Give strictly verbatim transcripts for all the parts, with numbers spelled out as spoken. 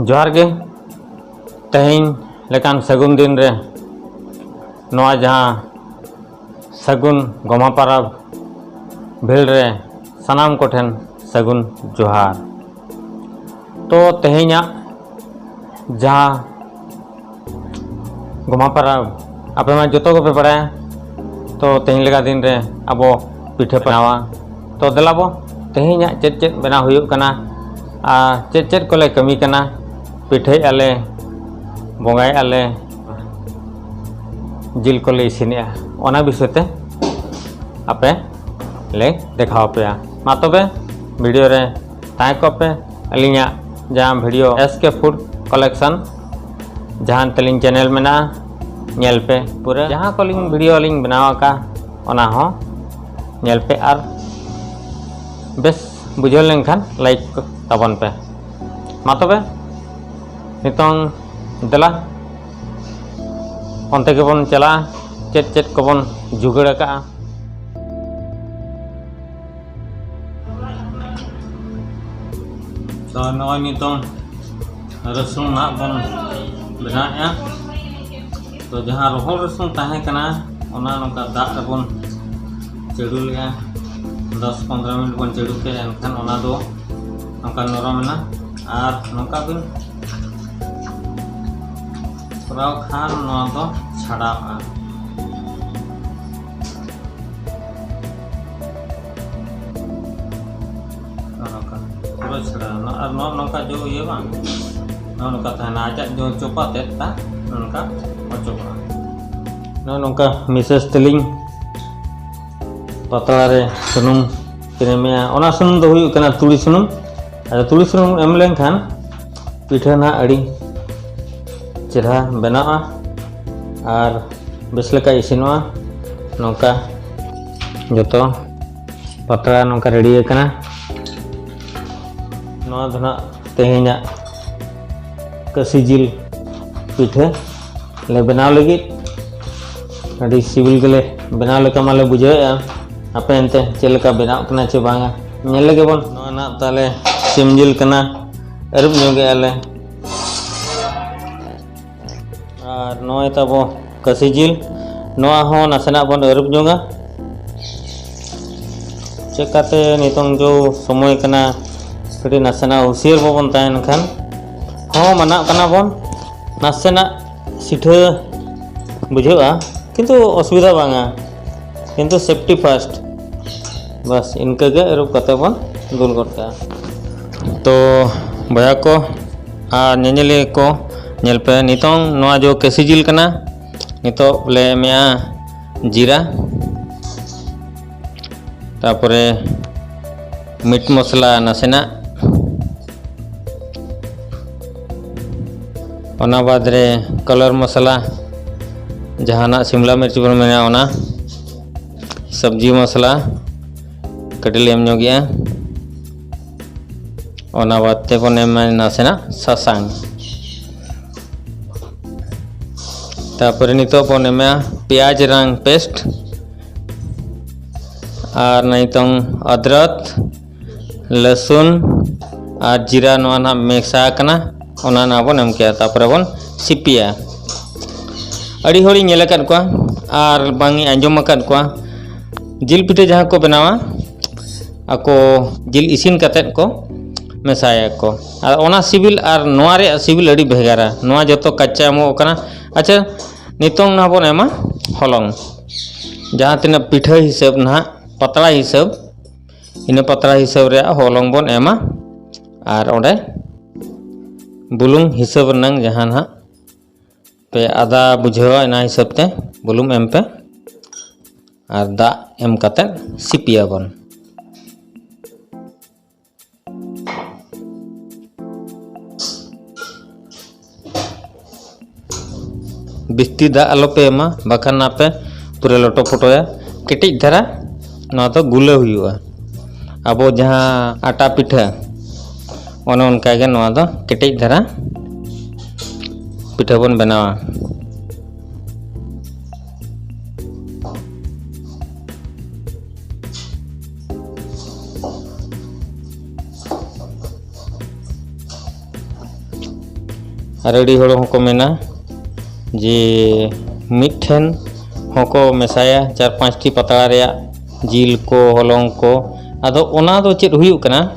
ᱡᱚᱦᱟᱨ ᱜᱮ᱾ ᱛᱮᱦᱮᱧ ᱞᱮᱠᱟᱱ ᱥᱟᱹᱜᱩᱱ ᱫᱤᱱ ᱨᱮ ᱱᱚᱣᱟ ᱡᱟᱦᱟᱸ ᱥᱟᱹᱜᱩᱱ ᱜᱚᱢᱦᱟ ᱯᱟᱨᱟᱵᱽ ᱵᱷᱤᱲ ᱨᱮ ᱥᱟᱱᱟᱢ ᱠᱚᱴᱷᱮᱱ ᱥᱟᱹᱜᱩᱱ ᱡᱚᱦᱟᱨ᱾ ᱛᱚ ᱛᱮᱦᱮᱧᱟᱜ ᱡᱟᱦᱟᱸ ᱜᱚᱢᱦᱟ ᱯᱟᱨᱟᱵᱽ ᱟᱯᱮ ᱢᱟ ᱡᱚᱛᱚ ᱜᱮᱯᱮ ᱵᱟᱲᱟᱭᱟ᱾ ᱛᱚ ᱛᱮᱦᱮᱧ ᱞᱮᱠᱟ ᱫᱤᱱ ᱨᱮ ᱟᱵᱚ ᱯᱤᱴᱷᱟᱹ ᱵᱮᱱᱟᱣᱟ᱾ ᱛᱚ ᱫᱮᱞᱟ ᱵᱚ ᱛᱮᱦᱮᱧᱟᱜ ᱪᱮᱫ ᱪᱮᱫ ᱵᱮᱱᱟᱣ ᱦᱩᱭᱩᱜ ᱠᱟᱱᱟ ᱟᱨ ᱪᱮᱫ ᱪᱮᱫ ᱠᱚᱞᱮ ᱠᱟᱹᱢᱤ ᱠᱟᱱᱟ, ᱯᱤᱴᱷᱟᱹᱭᱮᱫᱼᱟ ᱞᱮ, ᱵᱚᱸᱜᱟᱭᱮᱫᱼᱟ ᱞᱮ, ᱡᱤᱞ ᱠᱚᱞᱮ ᱤᱥᱤᱱᱮᱫᱼᱟ, ᱚᱱᱟ ᱵᱤᱥᱚᱭ ᱛᱮ ᱟᱯᱮ ᱞᱮ ᱫᱮᱠᱷᱟᱣ ᱟᱯᱮᱭᱟ᱾ ᱢᱟ ᱛᱚᱵᱮ ᱵᱷᱤᱰᱤᱭᱳ ᱨᱮ ᱛᱟᱦᱮᱸ ᱠᱚᱜ ᱯᱮ᱾ ᱟᱹᱞᱤᱧᱟᱜ ᱡᱟᱦᱟᱸ video S K food collection ᱡᱟᱦᱟᱸ ᱛᱟᱹᱞᱤᱧ ᱪᱮᱱᱮᱞ ᱢᱮᱱᱟᱜᱼᱟ, ᱧᱮᱞ ᱯᱮ ᱯᱩᱨᱟᱹ᱾ ᱡᱟᱦᱟᱸ ᱠᱚᱞᱤᱧ ᱵᱷᱤᱰᱤᱭᱳ ᱞᱤᱧ ᱵᱮᱱᱟᱣ ᱟᱠᱟᱫ ᱚᱱᱟ ᱦᱚᱸ ᱧᱮᱞ ᱯᱮ ᱟᱨ ᱵᱮᱥ ᱵᱩᱡᱷᱟᱹᱣ ᱞᱮᱱᱠᱷᱟᱱ ᱞᱟᱭᱤᱠ ᱛᱟᱵᱚᱱ ᱯᱮ᱾ ᱢᱟ ᱛᱚᱵᱮ ᱱᱤᱛᱚᱝ ᱫᱮᱞᱟ ᱚᱱᱛᱮ ᱜᱮᱵᱚᱱ ᱪᱟᱞᱟᱜᱼᱟ, ᱪᱮᱫ ᱪᱮᱫ ᱠᱚᱵᱚᱱ ᱡᱩᱜᱟᱹᱲ ᱟᱠᱟᱫᱼᱟ᱾ ᱛᱚ ᱱᱚᱜᱼᱚᱭ ᱱᱤᱛᱚᱝ ᱨᱟᱹᱥᱩᱱ ᱱᱟᱦᱟᱜ ᱵᱚᱱ ᱵᱮᱱᱟᱣᱮᱫᱼᱟ᱾ ᱛᱚ ᱡᱟᱦᱟᱸ ᱨᱚᱦᱚᱲ ᱨᱟᱹᱥᱩᱱ ᱛᱟᱦᱮᱸ ᱠᱟᱱᱟ, ᱚᱱᱟ ᱱᱚᱝᱠᱟ ᱫᱟᱜ ᱨᱮᱵᱚᱱ ᱪᱟᱹᱰᱩ ᱞᱮᱜᱼᱟ, ᱫᱚᱥ ᱯᱚᱱᱨᱚ ᱢᱤᱱᱤᱴ ᱵᱚᱱ ᱪᱟᱹᱰᱩ ᱠᱮᱜᱼᱟ, ᱮᱱᱠᱷᱟᱱ ᱚᱱᱟ ᱫᱚ ᱱᱚᱝᱠᱟ ᱱᱚᱨᱚᱢ ᱮᱱᱟ᱾ ᱟᱨ ᱱᱚᱝᱠᱟ ᱵᱤᱱ ᱠᱚᱨᱟᱣ ᱠᱷᱟᱱ ᱱᱚᱣᱟ ᱫᱚ ᱪᱷᱟᱰᱟᱜᱼᱟ᱾ ᱱᱚᱜᱼᱚ ᱱᱚᱝᱠᱟ ᱯᱩᱨᱟᱹ ᱪᱷᱟᱰᱟᱣ ᱮᱱᱟ᱾ ᱟᱨ ᱱᱚᱜᱼᱚ ᱱᱚᱝᱠᱟ ᱡᱚ ᱤᱭᱟᱹ ᱵᱟᱝ, ᱱᱚᱜᱼᱚ ᱱᱚᱝᱠᱟ ᱛᱟᱦᱮᱱᱟ, ᱟᱡᱟᱜ ᱡᱚ ᱪᱚᱯᱟ ᱛᱮᱫ ᱛᱟ ᱱᱚᱝᱠᱟ ᱚᱪᱚᱜᱚᱜᱼᱟ᱾ ᱱᱚᱜᱼᱚ ᱱᱚᱝᱠᱟ ᱢᱤᱥᱮᱥ ᱛᱟᱹᱞᱤᱧ ᱯᱟᱛᱲᱟ ᱨᱮ ᱥᱩᱱᱩᱢ ᱠᱤᱱ ᱮᱢᱮᱜᱼᱟ᱾ ᱚᱱᱟ ᱥᱩᱱᱩᱢ ᱫᱚ ᱦᱩᱭᱩᱜ ᱠᱟᱱᱟ ᱛᱩᱲᱤ ᱥᱩᱱᱩᱢ᱾ ᱟᱫᱚ ᱛᱩᱲᱤ ᱥᱩᱱᱩᱢ ᱮᱢ ᱞᱮᱱᱠᱷᱟᱱ ᱯᱤᱴᱷᱟᱹ ᱱᱟᱦᱟᱜ ᱟᱹᱰᱤ ᱪᱮᱨᱦᱟ ᱵᱮᱱᱟᱜᱼᱟ ᱟᱨ ᱵᱮᱥ ᱞᱮᱠᱟ ᱤᱥᱤᱱᱚᱜᱼᱟ᱾ ᱱᱚᱝᱠᱟ ᱡᱚᱛᱚ ᱯᱟᱛᱲᱟ ᱱᱚᱝᱠᱟ ᱨᱮᱰᱤ ᱟᱠᱟᱱᱟ᱾ ᱱᱚᱣᱟ ᱫᱚ ᱱᱟᱦᱟᱜ ᱛᱮᱦᱮᱧᱟᱜ ᱠᱟᱹᱥᱤ ᱡᱤᱞ ᱯᱤᱴᱷᱟᱹ ᱞᱮ ᱵᱮᱱᱟᱣ ᱞᱟᱹᱜᱤᱫ᱾ ᱟᱹᱰᱤ ᱥᱤᱵᱤᱞ ᱜᱮᱞᱮ ᱵᱮᱱᱟᱣ ᱞᱮᱠᱟ ᱢᱟᱞᱮ ᱵᱩᱡᱷᱟᱹᱣᱮᱫᱼᱟ᱾ ᱟᱯᱮ ᱮᱱᱛᱮ ᱪᱮᱫ ᱞᱮᱠᱟ ᱵᱮᱱᱟᱜ ᱠᱟᱱᱟ ᱪᱮ ᱵᱟᱝᱟ, ᱧᱮᱞ ᱞᱮᱜᱮ ᱵᱚᱱ᱾ ᱱᱚᱣᱟ ᱱᱟᱦᱟᱜ ᱛᱟᱦᱞᱮ ᱥᱤᱢ ᱡᱤᱞ ᱠᱟᱱᱟ, ᱟᱹᱨᱩᱵ ᱧᱚᱜᱮᱜᱼᱟ ᱞᱮ᱾ ᱟᱨ ᱱᱚᱜᱼᱚᱭ ᱛᱟᱵᱚ ᱠᱟᱹᱥᱤ ᱡᱤᱞ, ᱱᱚᱣᱟ ᱦᱚᱸ ᱱᱟᱥᱮᱱᱟᱜ ᱵᱚᱱ ᱟᱹᱨᱩᱵ ᱧᱚᱜᱟ᱾ ᱪᱮᱠᱟᱛᱮ ᱱᱤᱛᱚᱝ ᱡᱚ ᱥᱚᱢᱚᱭ ᱠᱟᱱᱟ, ᱠᱟᱹᱴᱤᱡ ᱱᱟᱥᱮᱱᱟᱜ ᱦᱩᱥᱭᱟᱹᱨ ᱵᱟᱵᱚᱱ ᱛᱟᱦᱮᱱ ᱠᱷᱟᱱ ᱦᱚᱸ ᱢᱟᱱᱟᱜ ᱠᱟᱱᱟ ᱵᱚᱱ᱾ ᱱᱟᱥᱮᱱᱟᱜ ᱥᱤᱴᱷᱟᱹ ᱵᱩᱡᱷᱟᱹᱜᱼᱟ, ᱠᱤᱱᱛᱩ ᱚᱥᱩᱵᱤᱫᱷᱟ ᱵᱟᱝᱟ, ᱠᱤᱱᱛᱩ safety first᱾ ᱵᱟᱥ, ᱤᱱᱠᱟᱹ ᱜᱮ ᱟᱹᱨᱩᱵ ᱠᱟᱛᱮ ᱵᱚᱱ ᱫᱩᱞ ᱜᱚᱫ ᱠᱟᱜᱼᱟ᱾ ᱛᱚ ᱵᱚᱭᱦᱟ ᱠᱚ ᱟᱨ ᱧᱮᱧᱮᱞᱤᱭᱟᱹ ᱠᱚ, ᱧᱮᱞ ᱯᱮ, ᱱᱤᱛᱚᱝ ᱱᱚᱣᱟ ᱡᱚ ᱠᱟᱹᱥᱤ ᱡᱤᱞ ᱠᱟᱱᱟ᱾ ᱱᱤᱛᱚᱜ ᱞᱮ ᱮᱢᱮᱜᱼᱟ ᱡᱤᱨᱟ, ᱛᱟᱨᱯᱚᱨᱮ ᱢᱤᱴ ᱢᱚᱥᱞᱟ ᱱᱟᱥᱮᱱᱟᱜ, ᱚᱱᱟ ᱵᱟᱫᱽ ᱨᱮ ᱠᱟᱞᱟᱨ ᱢᱚᱥᱞᱟ, ᱡᱟᱦᱟᱱᱟᱜ ᱥᱤᱢᱞᱟ ᱢᱤᱨᱪ ᱵᱚᱱ ᱢᱮᱱᱟ ᱚᱱᱟ, ᱥᱚᱵᱽᱡᱤ ᱢᱚᱥᱞᱟ ᱠᱟᱹᱴᱤᱡ ᱞᱮ ᱮᱢ ᱧᱚᱜᱮᱜᱼᱟ᱾ ᱚᱱᱟ ᱵᱟᱫᱽ ᱛᱮᱵᱚᱱ ᱮᱢᱟ ᱱᱟᱥᱮᱱᱟᱜ ᱥᱟᱥᱟᱝ, ᱛᱟᱨᱯᱚᱨᱮ ᱱᱤᱛᱚᱜ ᱵᱚᱱ ᱮᱢᱟ ᱯᱮᱸᱭᱟᱡᱽ ᱨᱟᱝ ᱯᱮᱥᱴ, ᱟᱨ ᱱᱤᱛᱚᱝ ᱟᱫᱨᱚᱠ, ᱞᱟᱹᱥᱩᱱ ᱟᱨ ᱡᱤᱨᱟ ᱱᱚᱣᱟ ᱱᱟᱦᱟᱜ ᱢᱮᱥᱟ ᱟᱠᱟᱱᱟ, ᱚᱱᱟ ᱱᱟᱦᱟᱜ ᱵᱚᱱ ᱮᱢ ᱠᱮᱜᱼᱟ᱾ ᱛᱟᱨᱯᱚᱨᱮ ᱵᱚᱱ ᱥᱤᱯᱤᱭᱟ᱾ ᱟᱹᱰᱤ ᱦᱚᱲᱤᱧ ᱧᱮᱞ ᱟᱠᱟᱫ ᱠᱚᱣᱟ ᱟᱨ ᱵᱟᱝ ᱤᱧ ᱟᱸᱡᱚᱢ ᱟᱠᱟᱫ ᱠᱚᱣᱟ, ᱡᱤᱞ ᱯᱤᱴᱷᱟᱹ ᱡᱟᱦᱟᱸ ᱠᱚ ᱵᱮᱱᱟᱣᱟ, ᱟᱠᱚ ᱡᱤᱞ ᱤᱥᱤᱱ ᱠᱟᱛᱮᱫ ᱠᱚ ᱢᱮᱥᱟᱭᱟᱠᱚ᱾ ᱟᱨ ᱚᱱᱟ ᱥᱤᱵᱤᱞ ᱟᱨ ᱱᱚᱣᱟ ᱨᱮᱭᱟᱜ ᱥᱤᱵᱤᱞ ᱟᱹᱰᱤ ᱵᱷᱮᱜᱟᱨᱟ᱾ ᱱᱚᱣᱟ ᱡᱚᱛᱚ ᱠᱟᱪᱟ ᱮᱢᱚᱜ ᱠᱟᱱᱟ᱾ ᱟᱪᱪᱷᱟ, ᱱᱤᱛᱚᱝ ᱱᱟᱦᱟᱜ ᱵᱚᱱ ᱮᱢᱟ ᱦᱚᱞᱚᱝ, ᱡᱟᱦᱟᱸ ᱛᱤᱱᱟᱹᱜ ᱯᱤᱴᱷᱟᱹ ᱦᱤᱥᱟᱹᱵ ᱱᱟᱦᱟᱜ, ᱯᱟᱛᱲᱟ ᱦᱤᱥᱟᱹᱵ, ᱤᱱᱟᱹ ᱯᱟᱛᱲᱟ ᱦᱤᱥᱟᱹᱵ ᱨᱮᱭᱟᱜ ᱦᱚᱞᱚᱝ ᱵᱚᱱ ᱮᱢᱟ᱾ ᱟᱨ ᱚᱸᱰᱮ ᱵᱩᱞᱩᱝ ᱦᱤᱥᱟᱹᱵ ᱨᱮᱱᱟᱝ ᱡᱟᱦᱟᱸ ᱱᱟᱦᱟᱜ ᱯᱮ ᱟᱫᱟ ᱵᱩᱡᱷᱟᱹᱣᱟ, ᱚᱱᱟ ᱦᱤᱥᱟᱹᱵ ᱛᱮ ᱵᱩᱞᱩᱝ ᱮᱢ ᱯᱮ᱾ ᱟᱨ ᱫᱟᱜ ᱮᱢ ᱠᱟᱛᱮ ᱥᱤᱯᱤᱭᱟᱵᱚᱱ᱾ ᱵᱤᱥᱛᱤ ᱫᱟᱜ ᱟᱞᱚᱯᱮ ᱮᱢᱟ, ᱵᱟᱠᱷᱟᱱ ᱟᱯᱮ ᱯᱩᱨᱟᱹ ᱞᱚᱴᱚ ᱯᱚᱴᱚᱭᱟ᱾ ᱠᱮᱴᱮᱡ ᱫᱷᱟᱨᱟ ᱱᱚᱣᱟ ᱫᱚ ᱜᱩᱞᱟᱹ ᱦᱩᱭᱩᱜᱼᱟ᱾ ᱟᱵᱚ ᱡᱟᱦᱟᱸ ᱟᱴᱟ ᱯᱤᱴᱷᱟᱹ, ᱚᱱᱮ ᱚᱱᱠᱟᱜᱮ ᱱᱚᱣᱟ ᱫᱚ ᱠᱮᱴᱮᱡ ᱫᱷᱟᱨᱟ ᱯᱤᱴᱷᱟᱹ ᱵᱚᱱ ᱵᱮᱱᱟᱣᱟ᱾ ᱟᱨ ᱟᱹᱰᱤ ᱦᱚᱲ ᱦᱚᱸᱠᱚ ᱢᱮᱱᱟ, ᱡᱮ ᱢᱤᱫ ᱴᱷᱮᱱ ᱦᱚᱸᱠᱚ ᱢᱮᱥᱟᱭᱟ ᱪᱟᱨ ᱯᱟᱸᱪᱴᱤ ᱯᱟᱛᱲᱟ ᱨᱮᱭᱟᱜ ᱡᱤᱞ ᱠᱚ, ᱦᱚᱞᱚᱝ ᱠᱚ᱾ ᱟᱫᱚ ᱚᱱᱟ ᱫᱚ ᱪᱮᱫ ᱦᱩᱭᱩᱜ ᱠᱟᱱᱟ,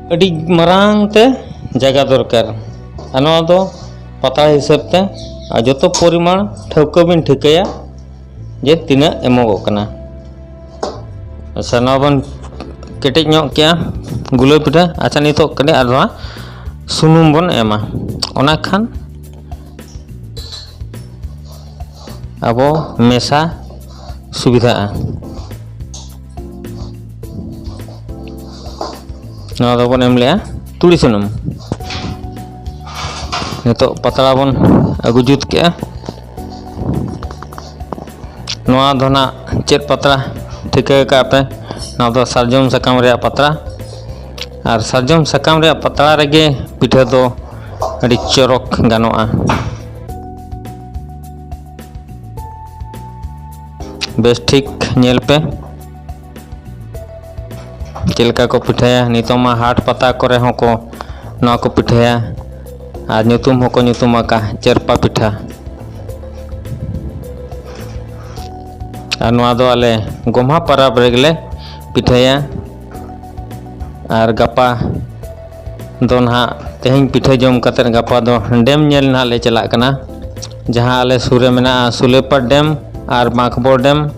ᱟᱹᱰᱤ ᱢᱟᱨᱟᱝ ᱛᱮ ᱡᱟᱭᱜᱟ ᱫᱚᱨᱠᱟᱨ᱾ ᱟᱨ ᱱᱚᱣᱟ ᱫᱚ ᱯᱟᱛᱲᱟ ᱦᱤᱥᱟᱹᱵ ᱛᱮ ᱟᱨ ᱡᱚᱛᱚ ᱯᱚᱨᱤᱢᱟᱬ ᱴᱷᱟᱹᱣᱠᱟᱹ ᱵᱤᱱ ᱴᱷᱤᱠᱟᱹᱭᱟ ᱡᱮ ᱛᱤᱱᱟᱹᱜ ᱮᱢᱚᱜᱚᱜ ᱠᱟᱱᱟ᱾ ᱟᱪᱪᱷᱟ, ᱱᱚᱣᱟ ᱵᱚᱱ ᱠᱮᱴᱮᱡ ᱧᱚᱜ ᱠᱮᱜᱼᱟ ᱜᱩᱞᱟᱹ ᱯᱤᱴᱷᱟᱹ᱾ ᱟᱪᱪᱷᱟ, ᱱᱤᱛᱚᱜ ᱠᱟᱹᱴᱤᱡ ᱟᱨ ᱱᱚᱣᱟ ᱥᱩᱱᱩᱢ ᱵᱚᱱ ᱮᱢᱟ, ᱚᱱᱟ ᱠᱷᱟᱱ ᱟᱵᱚ ᱢᱮᱥᱟ ᱥᱩᱵᱤᱫᱷᱟᱜᱼᱟ᱾ ᱱᱚᱣᱟ ᱫᱚᱵᱚᱱ ᱮᱢ ᱞᱮᱜᱼᱟ ᱛᱩᱲᱤ ᱥᱩᱱᱩᱢ᱾ ᱱᱤᱛᱚᱜ ᱯᱟᱛᱲᱟ ᱵᱚᱱ ᱟᱹᱜᱩ ᱡᱩᱛ ᱠᱮᱜᱼᱟ᱾ ᱱᱚᱣᱟ ᱫᱚ ᱱᱟᱜ ᱪᱮᱫ ᱯᱟᱛᱲᱟ ᱴᱷᱤᱠᱟᱹ ᱠᱟᱜ ᱯᱮ? ᱱᱚᱣᱟ ᱫᱚ ᱥᱟᱨᱡᱚᱢ ᱥᱟᱠᱟᱢ ᱨᱮᱭᱟᱜ ᱯᱟᱛᱲᱟ᱾ ᱟᱨ ᱥᱟᱨᱡᱚᱢ ᱥᱟᱠᱟᱢ ᱨᱮᱭᱟᱜ ᱯᱟᱛᱲᱟ ᱨᱮᱜᱮ ᱯᱤᱴᱷᱟᱹ ᱫᱚ ᱟᱹᱰᱤ ᱪᱚᱨᱚᱠ ᱜᱟᱱᱚᱜᱼᱟ᱾ ᱵᱮᱥ ᱴᱷᱤᱠ ᱧᱮᱞ ᱯᱮ ᱪᱮᱫ ᱞᱮᱠᱟ ᱠᱚ ᱯᱤᱴᱷᱟᱹᱭᱟ᱾ ᱱᱤᱛᱚᱜ ᱢᱟ ᱦᱟᱴ ᱯᱟᱛᱟ ᱠᱚᱨᱮ ᱦᱚᱸᱠᱚ ᱱᱚᱣᱟ ᱠᱚ ᱯᱤᱴᱷᱟᱹᱭᱟ, ᱟᱨ ᱧᱩᱛᱩᱢ ᱦᱚᱸᱠᱚ ᱧᱩᱛᱩᱢ ᱟᱠᱟᱫ ᱪᱮᱨᱯᱟ ᱯᱤᱴᱷᱟᱹ᱾ ᱟᱨ ᱱᱚᱣᱟ ᱫᱚ ᱟᱞᱮ ᱜᱚᱢᱦᱟ ᱯᱚᱨᱚᱵᱽ ᱨᱮᱜᱮᱞᱮ ᱯᱤᱴᱷᱟᱹᱭᱟ᱾ ᱟᱨ ᱜᱟᱯᱟ ᱫᱚ ᱱᱟᱦᱟᱜ, ᱛᱮᱦᱮᱧ ᱯᱤᱴᱷᱟᱹ ᱡᱚᱢ ᱠᱟᱛᱮᱫ ᱜᱟᱯᱟ ᱫᱚ ᱰᱮᱢ ᱧᱮᱞ ᱱᱟᱦᱟᱜ ᱞᱮ ᱪᱟᱞᱟᱜ ᱠᱟᱱᱟ, ᱡᱟᱦᱟᱸ ᱟᱞᱮ ᱥᱩᱨ ᱨᱮ ᱢᱮᱱᱟᱜᱼᱟ ᱥᱩᱞᱮᱯᱟᱴ ᱰᱮᱢ ᱟᱨ ᱢᱟᱠᱵᱚᱨ ᱰᱮᱢ᱾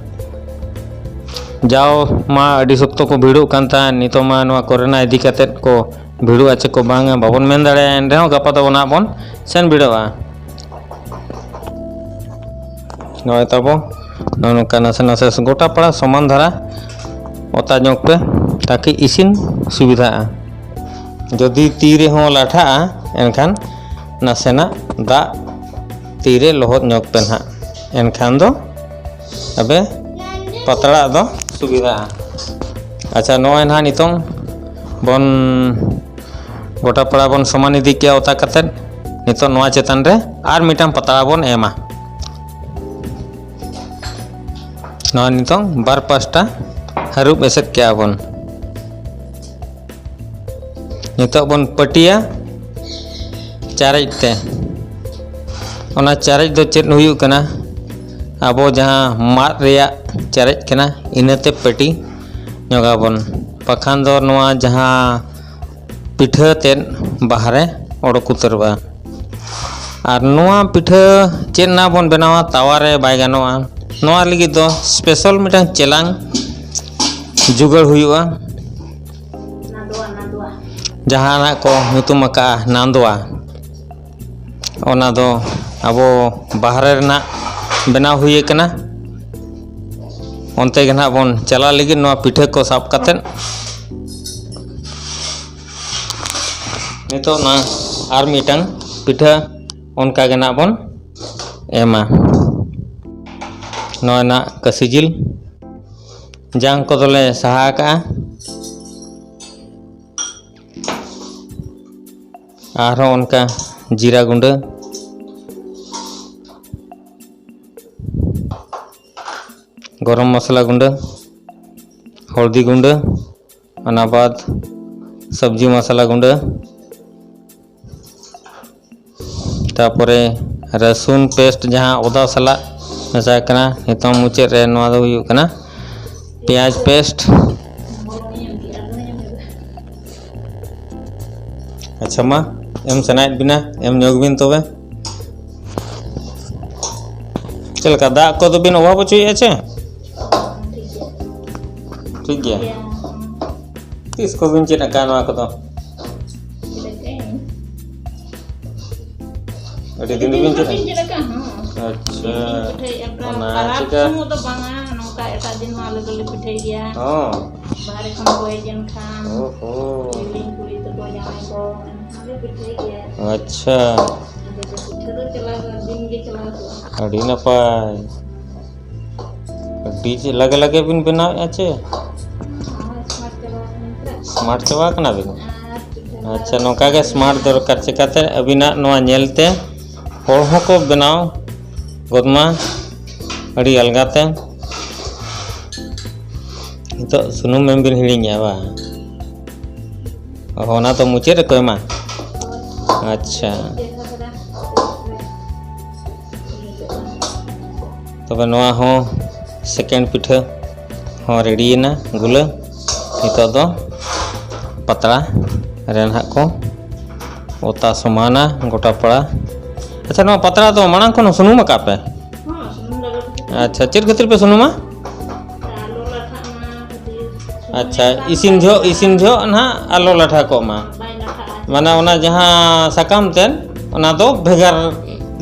ᱡᱟᱣ ᱢᱟ ᱟᱹᱰᱤ ᱥᱚᱠᱛᱚ ᱠᱚ ᱵᱷᱤᱲᱚᱜ ᱠᱟᱱ ᱛᱟᱦᱮᱸᱫ, ᱱᱤᱛᱚᱜ ᱢᱟ ᱱᱚᱣᱟ ᱠᱚᱨᱳᱱᱟ ᱤᱫᱤ ᱠᱟᱛᱮᱫ ᱠᱚ ᱵᱷᱤᱲᱚᱜᱼᱟ ᱪᱮ ᱠᱚ ᱵᱟᱝᱟ, ᱵᱟᱵᱚᱱ ᱢᱮᱱ ᱫᱟᱲᱮᱭᱟᱜᱼᱟ᱾ ᱮᱱ ᱨᱮᱦᱚᱸ ᱜᱟᱯᱟ ᱫᱚ ᱱᱟᱦᱟᱜ ᱵᱚᱱ ᱥᱮᱱ ᱵᱷᱤᱲᱚᱜᱼᱟ᱾ ᱱᱚᱜᱼᱚᱭ ᱛᱟᱵᱚ ᱱᱚᱜᱼᱚ ᱱᱚᱝᱠᱟ ᱱᱟᱥᱮ ᱱᱟᱥᱮ ᱜᱚᱴᱟ ᱯᱟᱲᱟ ᱥᱚᱢᱟᱱ ᱫᱷᱟᱨᱟ ᱚᱛᱟ ᱧᱚᱜ ᱯᱮ, ᱛᱟᱠᱤ ᱤᱥᱤᱱ ᱥᱩᱵᱤᱫᱷᱟᱜᱼᱟ᱾ ᱡᱩᱫᱤ ᱛᱤ ᱨᱮᱦᱚᱸ ᱞᱟᱴᱷᱟᱜᱼᱟ, ᱮᱱᱠᱷᱟᱱ ᱱᱟᱥᱮᱱᱟᱜ ᱫᱟᱜ ᱛᱤ ᱨᱮ ᱞᱚᱦᱚᱫ ᱧᱚᱜ ᱯᱮ ᱱᱟᱦᱟᱜ, ᱮᱱᱠᱷᱟᱱ ᱫᱚ ᱟᱯᱮ ᱯᱟᱛᱲᱟᱜ ᱫᱚ ᱥᱩᱵᱤᱫᱷᱟᱜᱼᱟ᱾ ᱟᱪᱪᱷᱟ, ᱱᱚᱜᱼᱚᱭ ᱱᱟᱦᱟᱜ ᱱᱤᱛᱚᱝ ᱵᱚᱱ ᱜᱚᱴᱟ ᱯᱟᱲᱟ ᱵᱚᱱ ᱥᱚᱢᱟᱱ ᱤᱫᱤ ᱠᱮᱜᱼᱟ ᱚᱛᱟ ᱠᱟᱛᱮᱫ᱾ ᱱᱤᱛᱚᱜ ᱱᱚᱣᱟ ᱪᱮᱛᱟᱱ ᱨᱮ ᱟᱨ ᱢᱤᱫᱴᱟᱝ ᱯᱟᱛᱲᱟ ᱵᱚᱱ ᱮᱢᱟ᱾ ᱱᱚᱣᱟ ᱱᱤᱛᱚᱝ ᱵᱟᱨ ᱯᱟᱥᱴᱟ ᱦᱟᱹᱨᱩᱵ ᱮᱥᱮᱫ ᱠᱮᱜᱼᱟ ᱵᱚᱱ᱾ ᱱᱤᱛᱚᱜ ᱵᱚᱱ ᱯᱟᱹᱴᱤᱭᱟ ᱪᱟᱨᱮᱡ ᱛᱮ᱾ ᱚᱱᱟ ᱪᱟᱨᱮᱡ ᱫᱚ ᱪᱮᱫ ᱦᱩᱭᱩᱜ ᱠᱟᱱᱟ? ᱟᱵᱚ ᱡᱟᱦᱟᱸ ᱢᱟᱫ ᱨᱮᱭᱟᱜ ᱪᱟᱨᱮᱡ ᱠᱟᱱᱟ, ᱤᱱᱟᱹᱛᱮ ᱯᱟᱹᱴᱤ ᱧᱚᱜᱟᱵᱚᱱ᱾ ᱵᱟᱠᱷᱟᱱ ᱫᱚ ᱱᱚᱣᱟ ᱡᱟᱦᱟᱸ ᱯᱤᱴᱷᱟᱹ ᱛᱮᱫ ᱵᱟᱦᱨᱮ ᱚᱰᱚᱠ ᱩᱛᱟᱹᱨᱚᱜᱼᱟ᱾ ᱟᱨ ᱱᱚᱣᱟ ᱯᱤᱴᱷᱟᱹ ᱪᱮᱫ ᱨᱮᱱᱟᱜ ᱵᱚᱱ ᱵᱮᱱᱟᱣᱟ? ᱛᱟᱣᱟ ᱨᱮ ᱵᱟᱭ ᱜᱟᱱᱚᱜᱼᱟ᱾ ᱱᱚᱣᱟ ᱞᱟᱹᱜᱤᱫ ᱫᱚ ᱥᱯᱮᱥᱟᱞ ᱢᱤᱫᱴᱟᱝ ᱪᱮᱞᱟᱝ ᱡᱩᱜᱟᱹᱲ ᱦᱩᱭᱩᱜᱼᱟ, ᱡᱟᱦᱟᱸ ᱱᱟᱜ ᱠᱚ ᱧᱩᱛᱩᱢ ᱟᱠᱟᱫᱼᱟ ᱱᱟᱸᱫᱣᱟ᱾ ᱚᱱᱟ ᱫᱚ ᱟᱵᱚ ᱵᱟᱦᱨᱮ ᱨᱮᱱᱟᱜ ᱵᱮᱱᱟᱣ ᱦᱩᱭ ᱟᱠᱟᱱᱟ᱾ ᱚᱱᱛᱮ ᱜᱮ ᱱᱟᱦᱟᱜ ᱵᱚᱱ ᱪᱟᱞᱟᱜ ᱞᱟᱹᱜᱤᱫ, ᱱᱚᱣᱟ ᱯᱤᱴᱷᱟᱹ ᱠᱚ ᱥᱟᱵ ᱠᱟᱛᱮᱫ᱾ ᱱᱤᱛᱚᱜ ᱚᱱᱟ ᱟᱨ ᱢᱤᱫᱴᱟᱝ ᱯᱤᱴᱷᱟᱹ ᱚᱱᱠᱟ ᱜᱮ ᱱᱟᱦᱟᱜ ᱵᱚᱱ ᱮᱢᱟ᱾ ᱱᱚᱜᱼᱚᱭ ᱱᱟᱦᱟᱜ ᱠᱟᱹᱥᱤ ᱡᱤᱞ ᱡᱟᱝ ᱠᱚᱫᱚᱞᱮ ᱥᱟᱦᱟ ᱟᱠᱟᱜᱼᱟ᱾ ᱟᱨᱦᱚᱸ ᱚᱱᱠᱟ ᱡᱤᱨᱟ ᱜᱩᱸᱰᱟᱹ, ᱜᱚᱨᱚᱢ ᱢᱚᱥᱞᱟ ᱜᱩᱸᱰᱟᱹ, ᱦᱚᱞᱫᱤ ᱜᱩᱸᱰᱟᱹ, ᱚᱱᱟ ᱵᱟᱫ ᱥᱚᱵᱽᱡᱤ ᱢᱚᱥᱞᱟ ᱜᱩᱸᱰᱟᱹ, ᱛᱟᱯᱚᱨᱮ ᱨᱟᱹᱥᱩᱱ ᱯᱮᱥᱴ ᱡᱟᱦᱟᱸ ᱚᱫᱟ ᱥᱟᱞᱟᱜ ᱢᱮᱥᱟ ᱠᱟᱱᱟ᱾ ᱱᱤᱛᱚᱝ ᱢᱩᱪᱟᱹᱫ ᱨᱮ ᱱᱚᱣᱟ ᱫᱚ ᱦᱩᱭᱩᱜ ᱠᱟᱱᱟ ᱯᱮᱸᱭᱟᱡᱽ ᱯᱮᱥᱴ᱾ ᱟᱪᱪᱷᱟ, ᱢᱟ, ᱮᱢ ᱥᱟᱱᱟᱭᱮᱫ ᱵᱤᱱᱟ, ᱮᱢ ᱧᱚᱜ ᱵᱤᱱ ᱛᱚᱵᱮ᱾ ᱪᱮᱫ ᱞᱮᱠᱟ, ᱫᱟᱜ ᱠᱚᱫᱚ ᱵᱤᱱ ᱚᱵᱷᱟᱵ ᱦᱚᱪᱚᱭᱮᱫᱼᱟ ᱪᱮ? ᱴᱷᱤᱠ ᱜᱮᱭᱟ᱾ ᱛᱤᱥ ᱠᱷᱚᱱ ᱵᱤᱱ ᱪᱮᱫ ᱟᱠᱟᱫ ᱱᱚᱣᱟ ᱠᱚᱫᱚ? ᱟᱹᱰᱤ ᱫᱤᱱ ᱨᱮᱵᱤᱱ ᱪᱮᱫ ᱟᱠᱟᱫ? ᱟᱪᱪᱷᱟ᱾ ᱚᱱᱟ ᱯᱟᱨᱟᱵᱽ ᱪᱤᱠᱟ? ᱥᱩᱢᱩᱝ ᱫᱚ ᱵᱟᱝᱟ, ᱱᱚᱝᱠᱟ ᱮᱴᱟᱜ ᱫᱤᱱ ᱦᱚᱸ ᱟᱞᱮ ᱫᱚᱞᱮ ᱯᱤᱴᱷᱟᱹᱭ ᱜᱮᱭᱟ᱾ ᱦᱚᱸ᱾ ᱵᱟᱦᱨᱮ ᱠᱷᱚᱱ ᱠᱚ ᱦᱮᱡ ᱮᱱᱠᱷᱟᱱ, ᱳᱦᱳ᱾ ᱦᱤᱲᱤᱧ ᱠᱩᱲᱤ ᱛᱟᱠᱚ, ᱡᱟᱶᱟᱭ ᱠᱚ, ᱮᱱᱠᱷᱟᱱ ᱞᱮ ᱯᱤᱴᱷᱟᱹᱭ ᱜᱮᱭᱟ᱾ ᱟᱪᱪᱷᱟ᱾ ᱟᱫᱚ ᱯᱤᱴᱷᱟᱹ ᱫᱚ ᱪᱟᱞᱟᱣ, ᱫᱤᱱ ᱜᱮ ᱪᱟᱞᱟᱣ ᱠᱚᱜᱼᱟ᱾ ᱟᱹᱰᱤ ᱱᱟᱯᱟᱭ᱾ ᱟᱹᱰᱤ ᱞᱟᱜᱮ ᱞᱟᱜᱮ ᱵᱤᱱ ᱵᱮᱱᱟᱣᱮᱫᱼᱟ ᱪᱮ? ᱦᱳᱭ, ᱥᱢᱟᱨᱴ ᱪᱟᱵᱟ ᱟᱠᱟᱱᱟ ᱱᱤᱛᱚᱜ᱾ ᱥᱢᱟᱨᱴ ᱪᱟᱵᱟ ᱟᱠᱟᱱᱟ ᱵᱤᱱ? ᱟᱨ ᱯᱤᱴᱷᱟᱹ ᱟᱪᱪᱷᱟ, ᱱᱚᱝᱠᱟ ᱜᱮ ᱥᱢᱟᱨᱴ ᱫᱚᱨᱠᱟᱨ᱾ ᱪᱮᱠᱟᱛᱮ ᱟᱹᱵᱤᱱᱟᱜ ᱱᱚᱣᱟ ᱧᱮᱞ ᱛᱮ ᱦᱚᱲ ᱦᱚᱸᱠᱚ ᱵᱮᱱᱟᱣ ᱜᱚᱫ ᱢᱟ ᱟᱹᱰᱤ ᱟᱞᱜᱟ ᱛᱮ᱾ ᱱᱤᱛᱚᱜ ᱥᱩᱱᱩᱢ ᱮᱢ ᱵᱤᱱ ᱦᱤᱲᱤᱧᱟ ᱵᱟᱝ? ᱚ, ᱚᱱᱟ ᱫᱚ ᱢᱩᱪᱟᱹᱫ ᱨᱮᱠᱚ ᱮᱢᱟ? ᱟᱪᱪᱷᱟ᱾ ᱛᱚᱵᱮ ᱱᱚᱣᱟ ᱦᱚᱸ second ᱯᱤᱴᱷᱟᱹ ᱦᱚᱸ ready ᱮᱱᱟ ᱜᱩᱞᱟᱹ᱾ ᱱᱤᱛᱚᱜ ᱫᱚ ᱯᱟᱛᱲᱟ ᱨᱮ ᱱᱟᱦᱟᱜ ᱠᱚ ᱚᱛᱟ ᱥᱚᱢᱟᱱᱟ ᱜᱚᱴᱟ ᱯᱟᱲᱟ᱾ ᱟᱪᱪᱷᱟ, ᱱᱚᱣᱟ ᱯᱟᱛᱲᱟ ᱫᱚ ᱢᱟᱲᱟᱝ ᱠᱷᱚᱱ ᱥᱩᱱᱩᱢ ᱟᱠᱟᱫ ᱯᱮ? ᱦᱚᱸ, ᱥᱩᱱᱩᱢ ᱞᱟᱜᱟᱣ ᱠᱟᱛᱮ᱾ ᱟᱪᱪᱷᱟ, ᱪᱮᱫ ᱠᱷᱟᱹᱛᱤᱨ ᱯᱮ ᱥᱩᱱᱩᱢᱟ? ᱟᱞᱚ ᱞᱟᱴᱷᱟᱜ ᱢᱟ ᱠᱷᱟᱹᱛᱤᱨ᱾ ᱥᱩᱱᱩᱢ ᱟᱪᱪᱷᱟ, ᱮᱢ ᱠᱟᱜ ᱤᱥᱤᱱ ᱠᱷᱟᱱ ᱡᱚᱦᱚᱜ, ᱤᱥᱤᱱ ᱡᱚᱦᱚᱜ ᱱᱟᱦᱟᱜ ᱟᱞᱚ ᱞᱟᱴᱷᱟ ᱠᱚᱜ ᱢᱟ᱾ ᱵᱟᱭ ᱞᱟᱴᱷᱟᱜᱼᱟ᱾ ᱢᱟᱱᱮ ᱚᱱᱟ ᱡᱟᱦᱟᱸ ᱥᱟᱠᱟᱢ ᱛᱮᱫ, ᱚᱱᱟ ᱫᱚ ᱵᱷᱮᱜᱟᱨ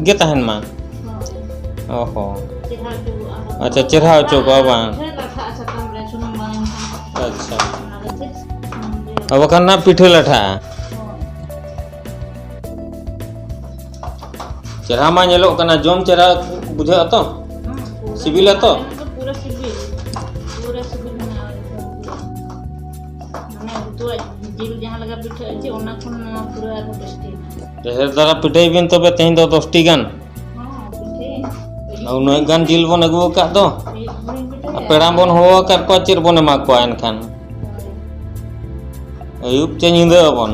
ᱜᱮ ᱛᱟᱦᱮᱱ ᱢᱟ᱾ ᱦᱳᱭ᱾ ᱚ ᱦᱚᱸ᱾ ᱪᱮᱦᱨᱟ ᱦᱚᱪᱚᱜᱚᱜᱼᱟ᱾ ᱟᱪᱪᱷᱟ, ᱪᱮᱦᱨᱟ ᱦᱚᱪᱚᱜᱚᱜᱼᱟ ᱵᱟᱝ? ᱯᱤᱴᱷᱟᱹ ᱞᱟᱴᱷᱟᱜᱼᱟ ᱥᱟᱠᱟᱢ ᱨᱮ ᱥᱩᱱᱩᱢ ᱵᱟᱝ ᱮᱢ ᱠᱷᱟᱱ᱾ ᱟᱪᱪᱷᱟ᱾ ᱚᱱᱟ ᱠᱷᱟᱹᱛᱤᱨ ᱥᱩᱱᱩᱢ ᱜᱮ᱾ ᱟᱨ ᱵᱟᱠᱷᱟᱱ ᱱᱟᱜ ᱯᱤᱴᱷᱟᱹ ᱞᱟᱴᱷᱟᱜᱼᱟ᱾ ᱦᱳᱭ᱾ ᱪᱮᱦᱨᱟ ᱢᱟ ᱧᱮᱞᱚᱜ ᱠᱟᱱᱟ, ᱡᱚᱢ ᱪᱮᱦᱨᱟ ᱵᱩᱡᱷᱟᱹᱜᱼᱟ ᱛᱚ? ᱦᱮᱸ, ᱯᱩᱨᱟᱹ ᱥᱤᱵᱤᱞᱟ ᱛᱚ? ᱯᱩᱨᱟᱹ ᱥᱤᱵᱤᱞ, ᱯᱩᱨᱟᱹ ᱥᱤᱵᱤᱞ ᱢᱮᱱᱟᱜᱼᱟ ᱮᱠᱫᱚᱢ ᱯᱩᱨᱟᱹ᱾ ᱢᱟᱱᱮ ᱩᱛᱩᱣᱟᱜ ᱡᱤᱞ ᱡᱟᱦᱟᱸ ᱞᱮᱠᱟ ᱯᱤᱴᱷᱟᱹᱜᱼᱟ ᱪᱮ, ᱚᱱᱟ ᱠᱷᱚᱱ ᱱᱚᱣᱟ ᱯᱩᱨᱟᱹ ᱟᱨᱦᱚᱸ tasty ᱢᱮᱱᱟᱜᱼᱟ᱾ ᱰᱷᱮᱨ ᱫᱷᱟᱨᱟ ᱯᱤᱴᱷᱟᱹᱭ ᱵᱤᱱ ᱛᱚᱵᱮ, ᱛᱮᱦᱮᱧ ᱫᱚ ᱫᱚᱥᱴᱤ ᱜᱟᱱ᱾ ᱦᱚᱸ, ᱯᱤᱴᱷᱟᱹᱭᱟᱹᱧ᱾ ᱩᱱᱟᱹᱜ ᱜᱟᱱ ᱡᱤᱞ ᱵᱚᱱ ᱟᱹᱜᱩ ᱟᱠᱟᱫ ᱫᱚ᱾ ᱟᱹᱭᱩᱵ ᱵᱚᱱ ᱯᱤᱴᱷᱟᱹᱭᱟ᱾ ᱟᱨ ᱯᱮᱲᱟ ᱵᱚᱱ ᱦᱚᱦᱚ ᱟᱠᱟᱫ ᱠᱚᱣᱟ, ᱪᱮᱫ ᱵᱚᱱ ᱮᱢᱟ ᱠᱚᱣᱟ ᱮᱱᱠᱷᱟᱱ? ᱦᱳᱭ᱾ ᱟᱹᱭᱩᱵ ᱪᱮ ᱧᱤᱫᱟᱹ ᱟᱵᱚᱱ?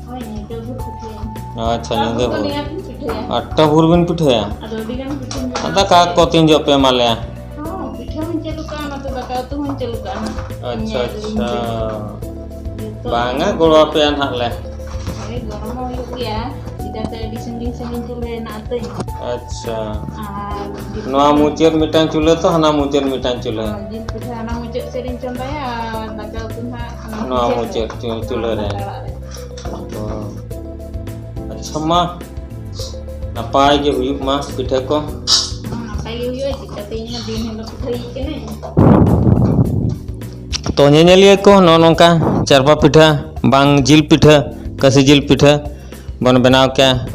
ᱦᱳᱭ, ᱧᱤᱫᱟᱹ ᱵᱷᱳᱨ ᱯᱤᱴᱷᱟᱹᱭᱟᱹᱧ᱾ ᱟᱪᱪᱷᱟ, ᱟᱴ ᱧᱤᱫᱟᱹ ᱵᱷᱳᱨ ᱵᱷᱳᱨ᱾ ᱱᱤᱭᱟᱹ ᱯᱤᱴᱷᱟᱹᱭᱟ᱾ ᱟᱴᱴᱟ ᱵᱷᱳᱨ ᱵᱤᱱ ᱯᱤᱴᱷᱟᱹᱭᱟ? ᱟᱫᱚ ᱟᱹᱰᱤ ᱜᱟᱱ ᱯᱤᱴᱷᱟᱹᱧ ᱵᱮᱱᱟᱣᱟ᱾ ᱫᱟᱠᱟ ᱠᱚ ᱛᱤᱱ ᱡᱚᱦᱚᱜ ᱯᱮ ᱮᱢᱟ ᱞᱮᱭᱟ? ᱦᱚᱸ, ᱯᱤᱴᱷᱟᱹ ᱦᱚᱸᱧ ᱪᱟᱹᱞᱩ ᱠᱟᱜᱼᱟ, ᱱᱚᱛᱮ ᱫᱟᱠᱟ ᱩᱛᱩ ᱦᱚᱸᱧ ᱪᱟᱹᱞᱩ ᱠᱟᱜᱼᱟ ᱱᱟᱜ᱾ ᱟᱪᱪᱷᱟ, ᱧᱮᱞ ᱤᱧ ᱟᱪᱪᱷᱟ᱾ ᱯᱮ᱾ ᱡᱚᱛᱚ ᱵᱟᱝᱟ, ᱜᱚᱲᱚ ᱟᱯᱮᱭᱟ ᱱᱟᱦᱟᱜ ᱞᱮ᱾ ᱦᱳᱭ, ᱜᱚᱲᱚ ᱢᱟ ᱦᱩᱭᱩᱜ ᱜᱮᱭᱟ᱾ ᱪᱤᱠᱟᱹᱛᱮ ᱟᱹᱰᱤ ᱥᱟᱺᱜᱤᱧ ᱥᱟᱺᱜᱤᱧ ᱪᱩᱞᱦᱟᱹ ᱦᱮᱱᱟᱜ ᱛᱤᱧ᱾ ᱟᱪᱪᱷᱟ᱾ ᱟᱨ ᱡᱤᱞ ᱱᱚᱣᱟ ᱯᱤᱴᱷᱟᱹ ᱢᱩᱪᱟᱹᱫ ᱢᱤᱫᱴᱟᱝ ᱪᱩᱞᱦᱟᱹ ᱛᱚ, ᱦᱟᱱᱟ ᱢᱩᱪᱟᱹᱫ ᱢᱤᱫᱴᱟᱝ ᱪᱩᱞᱦᱟᱹ᱾ ᱦᱳᱭ, ᱡᱤᱞ ᱯᱤᱴᱷᱟᱹ ᱦᱟᱱᱟ ᱢᱩᱪᱟᱹᱫ ᱥᱮᱫ ᱨᱤᱧ ᱪᱚᱸᱫᱟᱭᱟ ᱟᱨ ᱫᱟᱠᱟ ᱩᱛᱩ ᱱᱟᱦᱟᱜ ᱦᱟᱱᱟ ᱱᱚᱣᱟ ᱢᱩᱪᱟᱹᱫ ᱢᱩᱪᱟᱹᱫ ᱨᱮ᱾ ᱪᱩ-, ᱪᱩᱞᱦᱟᱹ ᱨᱮ᱾ ᱦᱟᱱᱟ ᱛᱟᱞᱟ ᱨᱮ᱾ ᱚ᱾ ᱟᱪᱪᱷᱟ ᱢᱟ, ᱱᱟᱯᱟᱭ ᱜᱮ ᱦᱩᱭᱩᱜ ᱢᱟ ᱯᱤᱴᱷᱟᱹ ᱠᱚ᱾ ᱦᱚᱸ, ᱱᱟᱯᱟᱭ ᱜᱮ ᱦᱩᱭᱩᱜᱼᱟ, ᱪᱤᱠᱟᱹᱛᱮ ᱤᱧ ᱢᱟ ᱫᱤᱱ ᱦᱤᱞᱳᱜ ᱯᱤᱴᱷᱟᱹᱭᱤᱡ ᱠᱟᱹᱱᱟᱹᱧ᱾ ᱛᱚ ᱧᱮᱧᱮᱞᱤᱭᱟᱹ ᱠᱚ, ᱱᱚᱜᱼᱚ ᱱᱚᱝᱠᱟ ᱪᱟᱨᱯᱟ ᱯᱤᱴᱷᱟᱹ, ᱵᱟᱝ ᱡᱤᱞ ᱯᱤᱴᱷᱟᱹ, ᱠᱟᱹᱥᱤ ᱡᱤᱞ ᱯᱤᱴᱷᱟᱹ ᱵᱚᱱ ᱵᱮᱱᱟᱣ ᱠᱮᱜᱼᱟ᱾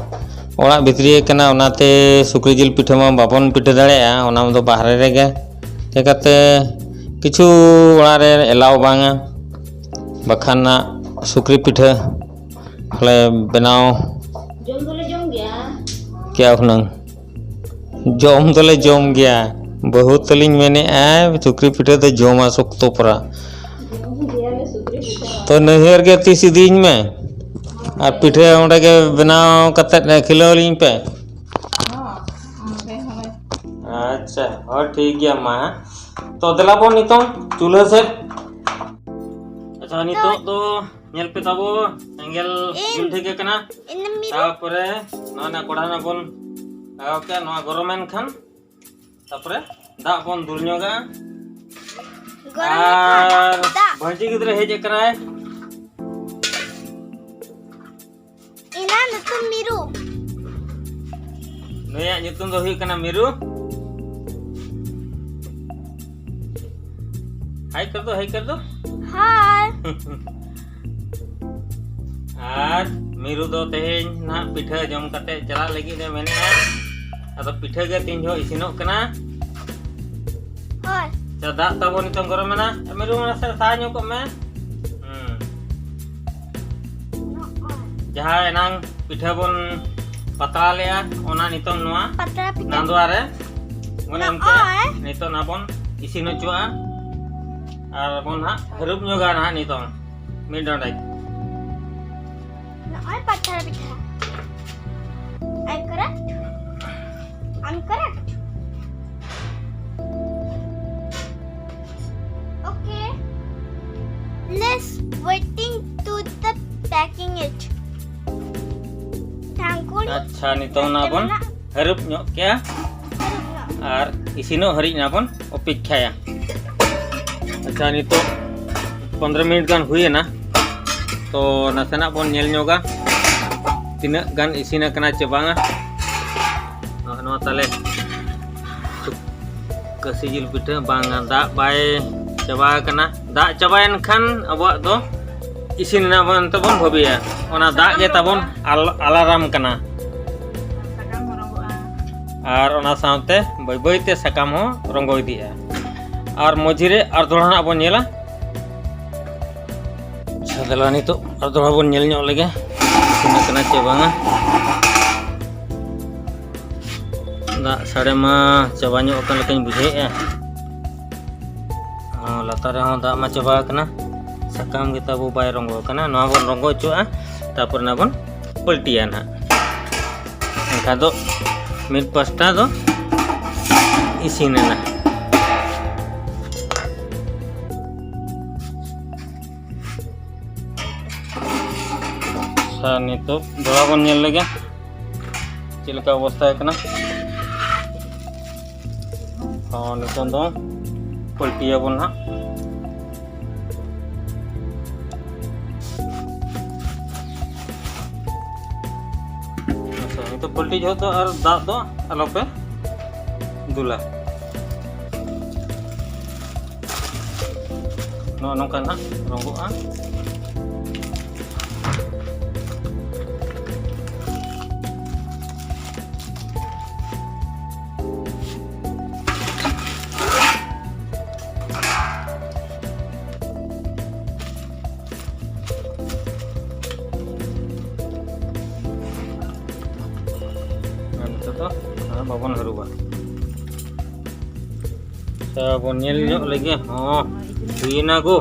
ᱚᱲᱟᱜ ᱵᱷᱤᱛᱨᱤ ᱠᱟᱱᱟ, ᱚᱱᱟᱛᱮ ᱥᱩᱠᱨᱤ ᱡᱤᱞ ᱯᱤᱴᱷᱟᱹ ᱢᱟ ᱵᱟᱵᱚᱱ ᱯᱤᱴᱷᱟᱹ ᱫᱟᱲᱮᱭᱟᱜᱼᱟ, ᱚᱱᱟ ᱫᱚ ᱵᱟᱦᱨᱮ ᱨᱮᱜᱮ᱾ ᱪᱤᱠᱟᱹᱛᱮ ᱠᱤᱪᱷᱩ ᱚᱲᱟᱜ ᱨᱮ allow ᱵᱟᱝᱟ, ᱵᱟᱠᱷᱟᱱ ᱱᱟᱜ ᱥᱩᱠᱨᱤ ᱯᱤᱴᱷᱟᱹ ᱞᱮ ᱵᱮᱱᱟᱣ ᱡᱚᱢ ᱫᱚᱞᱮ ᱡᱚᱢ ᱜᱮᱭᱟ᱾ ᱠᱮᱭᱟ ᱦᱩᱱᱟᱹᱝ᱾ ᱡᱚᱢ ᱫᱚᱞᱮ ᱡᱚᱢ ᱜᱮᱭᱟ᱾ ᱵᱟᱹᱦᱩ ᱛᱟᱹᱞᱤᱧ ᱢᱮᱱᱮᱫᱼᱟᱭ, ᱥᱩᱠᱨᱤ ᱯᱤᱴᱷᱟᱹ ᱫᱚ ᱡᱚᱢᱟ ᱥᱚᱠᱛᱚ ᱯᱟᱨᱟ᱾ ᱡᱚᱢ ᱜᱮᱭᱟᱞᱮ ᱥᱩᱠᱨᱤ ᱯᱤᱴᱷᱟᱹ᱾ ᱛᱚ ᱱᱟᱹᱭᱦᱟᱹᱨ ᱜᱮ ᱛᱤᱥ ᱤᱫᱤᱭᱤᱧ ᱢᱮ᱾ ᱟᱨ ᱯᱤᱴᱷᱟᱹ ᱚᱸᱰᱮ ᱜᱮ ᱵᱮᱱᱟᱣ ᱠᱟᱛᱮᱫ ᱠᱷᱤᱞᱟᱹᱣ ᱞᱤᱧ ᱯᱮ᱾ ᱦᱚᱸ, ᱚᱸᱰᱮ ᱦᱚᱸᱞᱮ᱾ ᱟᱨ ᱟᱪᱪᱷᱟ, ᱦᱳᱭ, ᱴᱷᱤᱠ ᱜᱮᱭᱟ ᱢᱟ᱾ ᱛᱚ ᱫᱮᱞᱟ ᱵᱚᱱ ᱱᱤᱛᱚᱝ ᱪᱩᱞᱦᱟᱹ ᱥᱮᱫ᱾ ᱟᱪᱪᱷᱟ, ᱱᱤᱛᱚᱜ ᱫᱚ ᱧᱮᱞ ᱯᱮ ᱛᱟᱵᱚ, ᱥᱮᱸᱜᱮᱞ ᱤᱧ ᱡᱩᱞ ᱴᱷᱤᱠ ᱟᱠᱟᱱᱟ᱾ ᱤᱧ ᱫᱚ ᱢᱤᱨᱩ᱾ ᱛᱟᱯᱚᱨᱮ ᱱᱚᱣᱟ ᱱᱟ ᱠᱚᱲᱦᱟ ᱱᱟ ᱵᱚᱱ ᱞᱟᱜᱟᱣ ᱠᱮᱜᱼᱟ, ᱱᱚᱣᱟ ᱜᱚᱨᱚᱢ ᱮᱱ ᱠᱷᱟᱱ ᱛᱟᱯᱚᱨᱮ ᱫᱟᱜ ᱵᱚᱱ ᱫᱩᱞ ᱧᱚᱜᱟ᱾ ᱜᱚᱨᱚᱢ ᱮᱱ ᱠᱷᱟᱱ ᱟᱨ ᱫᱟᱜ᱾ ᱵᱷᱟᱹᱡᱤ ᱜᱤᱫᱽᱨᱟᱹ ᱦᱮᱡ ᱟᱠᱟᱱᱟᱭ᱾ ᱤᱧᱟᱹᱜ ᱧᱩᱛᱩᱢ ᱢᱤᱨᱩ᱾ ᱱᱩᱭᱟᱜ ᱧᱩᱛᱩᱢ ᱫᱚ ᱦᱩᱭᱩᱜ ᱠᱟᱱᱟ ᱢᱤᱨᱩ᱾ ᱦᱟᱭ ᱠᱚᱨ ᱫᱚ, ᱦᱟᱭ ᱠᱚᱨ ᱫᱚ᱾ ᱦᱟᱭ᱾ ᱟᱨ ᱢᱤᱨᱩ ᱫᱚ ᱛᱮᱦᱮᱧ ᱱᱟᱦᱟᱜ ᱯᱤᱴᱷᱟᱹ ᱡᱚᱢ ᱠᱟᱛᱮ ᱪᱟᱞᱟᱜ ᱞᱟᱹᱜᱤᱫ ᱮ ᱢᱮᱱᱮᱜᱼᱟ᱾ ᱟᱫᱚ ᱯᱤᱴᱷᱟᱹ ᱜᱮ ᱛᱤᱱ ᱡᱚᱦᱚᱜ ᱤᱥᱤᱱᱚᱜ ᱠᱟᱱᱟ᱾ ᱦᱳᱭ᱾ ᱟᱪᱪᱷᱟ, ᱫᱟᱜ ᱛᱟᱵᱚᱱ ᱱᱤᱛᱚᱝ ᱜᱚᱨᱚᱢ ᱮᱱᱟ᱾ ᱢᱤᱨᱩ, ᱢᱟᱥᱮ ᱥᱟᱦᱟ ᱧᱚᱜᱚᱜ ᱢᱮ᱾ ᱦᱩᱸ᱾ ᱱᱚᱜᱼᱚᱭ᱾ ᱡᱟᱦᱟᱸ ᱮᱱᱟᱝ ᱯᱤᱴᱷᱟᱹ ᱵᱚᱱ ᱯᱟᱛᱲᱟ ᱞᱮᱜᱼᱟ, ᱚᱱᱟ ᱱᱤᱛᱚᱝ ᱱᱚᱣᱟ ᱯᱟᱛᱲᱟ ᱯᱤᱴᱷᱟᱹ᱾ ᱱᱟᱸᱫᱣᱟ ᱨᱮ ᱵᱚᱱ ᱮᱢ ᱠᱮᱜᱼᱟ᱾ ᱱᱚᱜᱼᱚᱭ᱾ ᱱᱤᱛᱚᱝ ᱱᱟᱦᱟᱜ ᱵᱚᱱ ᱤᱥᱤᱱ ᱦᱚᱪᱚᱣᱟᱜᱼᱟ᱾ ᱟᱨ ᱵᱚᱱ ᱱᱟᱦᱟᱜ ᱦᱟᱹᱨᱩᱵ ᱧᱚᱜᱟ ᱱᱟᱦᱟᱜ ᱱᱤᱛᱚᱝ ᱢᱤᱫ ᱰᱚᱸᱰᱮᱠ᱾ ᱱᱚᱜᱼᱚᱭ ᱯᱟᱛᱲᱟ ᱯᱤᱴᱷᱟᱹ᱾ I'm correct? I'm correct? Okay. Let's waiting to the packing it. ᱰᱷᱟᱝᱠᱩᱲ᱾ ᱟᱪᱪᱷᱟ, ᱱᱤᱛᱚᱝ ᱱᱟᱦᱟᱜ ᱵᱚᱱ ᱦᱟᱹᱨᱩᱵ ᱧᱚᱜ ᱠᱮᱭᱟ᱾ ᱦᱟᱹᱨᱩᱵ ᱧᱚᱜ᱾ ᱟᱨ ᱤᱥᱤᱱᱚᱜ ᱦᱟᱹᱨᱤᱡ ᱱᱟᱦᱟᱜ ᱵᱚᱱ ᱚᱯᱮᱠᱠᱷᱟᱭᱟ᱾ ᱟᱪᱪᱷᱟ, ᱱᱤᱛᱚᱜ ᱯᱚᱱᱫᱽᱨᱚ ᱢᱤᱱᱤᱴ ᱜᱟᱱ ᱦᱩᱭᱮᱱᱟ᱾ ᱛᱚ ᱱᱟᱥᱮᱱᱟᱜ ᱵᱚᱱ ᱧᱮᱞ ᱧᱚᱜᱟ ᱛᱤᱱᱟᱹᱜ ᱜᱟᱱ ᱤᱥᱤᱱ ᱟᱠᱟᱱᱟ ᱪᱮ ᱵᱟᱝᱟ᱾ ᱱᱚᱜᱼᱚ ᱱᱚᱣᱟ ᱛᱟᱞᱮ ᱠᱟᱹᱥᱤ ᱡᱤᱞ ᱯᱤᱴᱷᱟᱹ ᱵᱟᱝᱟ, ᱫᱟᱜ ᱵᱟᱭ ᱪᱟᱵᱟ ᱟᱠᱟᱱᱟ᱾ ᱫᱟᱜ ᱪᱟᱵᱟᱭᱮᱱ ᱠᱷᱟᱱ ᱟᱵᱚᱣᱟᱜ ᱫᱚ ᱤᱥᱤᱱ ᱮᱱᱟ ᱵᱚᱱ ᱛᱮᱵᱚᱱ ᱵᱷᱟᱹᱵᱤᱭᱟ᱾ ᱚᱱᱟ ᱫᱟᱜ ᱜᱮ ᱛᱟᱵᱚᱱ ᱟᱞ-, ᱟᱞᱟᱨᱟᱢ ᱠᱟᱱᱟ᱾ ᱥᱟᱠᱟᱢ ᱦᱚᱸ ᱨᱚᱸᱜᱚᱜᱼᱟ᱾ ᱟᱨ ᱚᱱᱟ ᱥᱟᱶᱛᱮ ᱵᱟᱹᱭ ᱵᱟᱹᱭ ᱛᱮ ᱥᱟᱠᱟᱢ ᱦᱚᱸ ᱨᱚᱸᱜᱚ ᱤᱫᱤᱜᱼᱟ᱾ ᱟᱨ ᱢᱚᱡᱽᱨᱤ ᱨᱮ ᱟᱨ ᱫᱚᱦᱲᱟ ᱱᱟᱜ ᱵᱚᱱ ᱧᱮᱞᱟ᱾ ᱟᱪᱪᱷᱟ, ᱫᱮᱞᱟ ᱱᱤᱛᱚᱜ ᱟᱨ ᱫᱚᱦᱲᱟ ᱵᱚᱱ ᱧᱮᱞ ᱧᱚᱜ ᱞᱮᱜᱮ, ᱤᱥᱤᱱ ᱟᱠᱟᱱᱟ ᱪᱮ ᱵᱟᱝᱟ᱾ ᱫᱟᱜ ᱥᱟᱲᱮ ᱢᱟ ᱪᱟᱵᱟ ᱧᱚᱜ ᱟᱠᱟᱱ ᱞᱮᱠᱟᱧ ᱵᱩᱡᱷᱟᱹᱣᱮᱫᱼᱟ᱾ ᱦᱚᱸ, ᱞᱟᱛᱟᱨ ᱨᱮᱦᱚᱸ ᱫᱟᱜ ᱢᱟ ᱪᱟᱵᱟ ᱟᱠᱟᱱᱟ, ᱥᱟᱠᱟᱢ ᱜᱮ ᱛᱟᱵᱚ ᱵᱟᱭ ᱨᱚᱸᱜᱚ ᱟᱠᱟᱱᱟ᱾ ᱱᱚᱣᱟ ᱵᱚᱱ ᱨᱚᱸᱜᱚ ᱦᱚᱪᱚᱣᱟᱜᱼᱟ, ᱛᱟᱨᱯᱚᱨᱮ ᱱᱟᱜ ᱵᱚᱱ ᱯᱟᱹᱞᱴᱤᱭᱟ ᱱᱟᱜ᱾ ᱮᱱᱠᱷᱟᱱ ᱫᱚ ᱢᱤᱫ ᱯᱟᱥᱴᱟ ᱫᱚ ᱤᱥᱤᱱ ᱮᱱᱟ᱾ ᱟᱪᱪᱷᱟ, ᱱᱤᱛᱚᱜ ᱫᱚᱦᱲᱟ ᱵᱚᱱ ᱧᱮᱞ ᱞᱮᱜᱮ ᱪᱮᱫ ᱞᱮᱠᱟ ᱚᱵᱚᱥᱛᱟ ᱠᱟᱱᱟ᱾ ᱦᱚᱸ, ᱱᱤᱛᱚᱝ ᱫᱚ ᱯᱟᱹᱞᱴᱤᱭᱟᱵᱚᱱ ᱦᱟᱸᱜ᱾ ᱟᱪᱪᱷᱟ, ᱱᱤᱛᱚᱜ ᱯᱟᱹᱞᱴᱤ ᱡᱚᱦᱚᱜ ᱫᱚ ᱟᱨ ᱫᱟᱜ ᱫᱚ ᱟᱞᱚᱯᱮ ᱫᱩᱞᱟ᱾ ᱱᱚᱜᱼᱚ ᱱᱚᱝᱠᱟ ᱱᱟᱦᱟᱜ ᱨᱚᱸᱜᱚᱜᱼᱟ᱾ ᱟᱨ ᱱᱤᱛᱚᱜ ᱫᱚ ᱟᱨ ᱵᱟᱵᱚᱱ ᱦᱟᱹᱨᱩᱵᱟ᱾ ᱟᱪᱪᱷᱟ, ᱵᱚᱱ ᱧᱮᱞ ᱧᱚᱜ ᱞᱮᱜᱮ᱾ ᱦᱚᱸ, ᱦᱩᱭᱮᱱᱟ ᱜᱳ᱾